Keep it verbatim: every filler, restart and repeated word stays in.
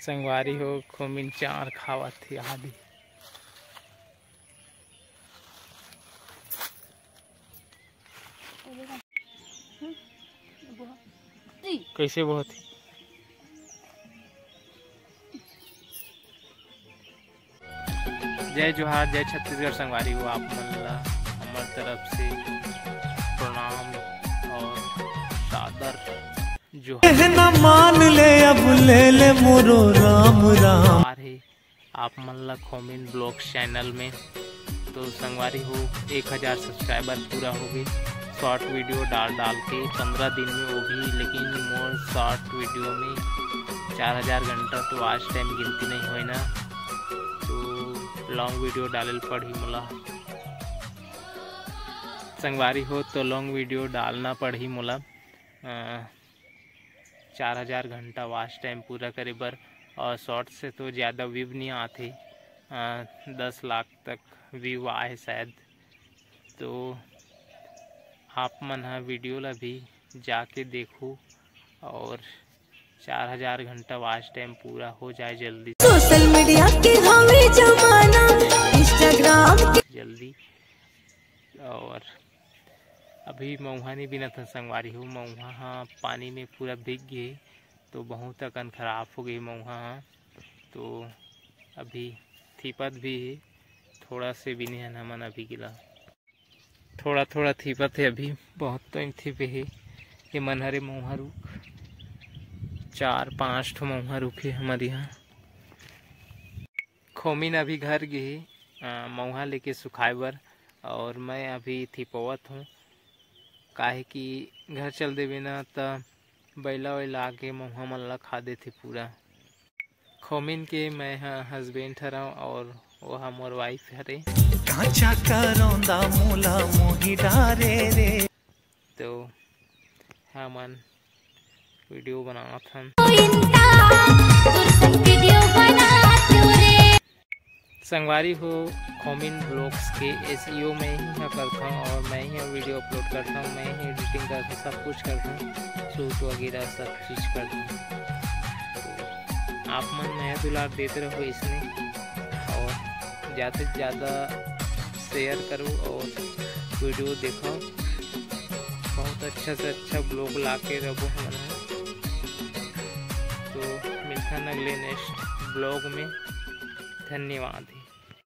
संगवारी हो, खोमिन चार खावत हे आदि। कैसे बहुत ही? जय जोहार, जय छत्तीसगढ़ संगवारी हो, आप मन ला हमर तरफ से प्रणाम और सादर जोहार। कहना मान ले, अब ले ले मोरो राम राम। आ रहे आप मन ला खोमिन ब्लॉग्स चैनल में। तो संगवारी हो, एक हज़ार सब्सक्राइबर पूरा हो गए। शॉर्ट वीडियो डाल डाल के पंद्रह दिन में, वो भी, लेकिन मोर शॉर्ट वीडियो में चार हज़ार घंटा तो वॉच टाइम गिनती नहीं होए ना, तो लॉन्ग वीडियो डाले ल पड़ही मोला। संगवारी हो, तो लॉन्ग वीडियो डालना पड़ही मोला। अ, चार हज़ार घंटा वॉच टाइम पूरा करे बर, और शॉर्ट से तो ज़्यादा व्यू नहीं आते, अ, दस लाख तक व्यू आए शायद। तो आप मन ह वीडियो ला भी जाके देखू और चार हज़ार घंटा वॉच टाइम पूरा हो जाए जल्दी। सोशल मीडिया के हवे जमाना, इंस्टाग्राम के जल्दी। और अभी मउहा नहीं बिनत हन संगवारी हो, मउहा ह पानी में पूरा भीग गे, तो बहुत अकन खराब हो गई मउहा ह। तो अभी थीपत भी हे, थोड़ा से बिने हन हमन अभी गिला, थोड़ा थोड़ा थीपत हे अभी, बहुत तो नहीं थीपे हे। ये मन हरे मउहा रुख, चार पाँच ठो मउहा रुख हे हमर यहाँ। खोमिन अभी घर गे हे, अ, मउहा लेके सुखाए बर, और मैं अभी थिपवत हूँ, काहे कि घर चल देबे ना, त बैला वैला आके मउहा मन ला खा देथे पूरा। खोमिन के मैं ह हस्बैंड हरव और वो ह मोर वाइफ हरे। कांचा करौंदा मोला मोही डारे रे। तो हमन वीडियो बनावत हन। संगवारी हो, खोमिन ब्लॉग्स के एसईओ मैं ही ह करथौं और मैं ही वीडियो अपलोड करथौं, मैं ही एडिटिंग करथौं, सब कुछ करथौं, शूट वगैरह सब चीज़ करथौं। तो आप मन मया दुलार देते रहो इसने, और ज़्यादा से ज़्यादा शेयर करो और वीडियो देखो। बहुत अच्छा से अच्छा ब्लॉग ला के रहो हमन ह। तो मिलथन अगले नेक्स्ट ब्लॉग में। धन्यवाद।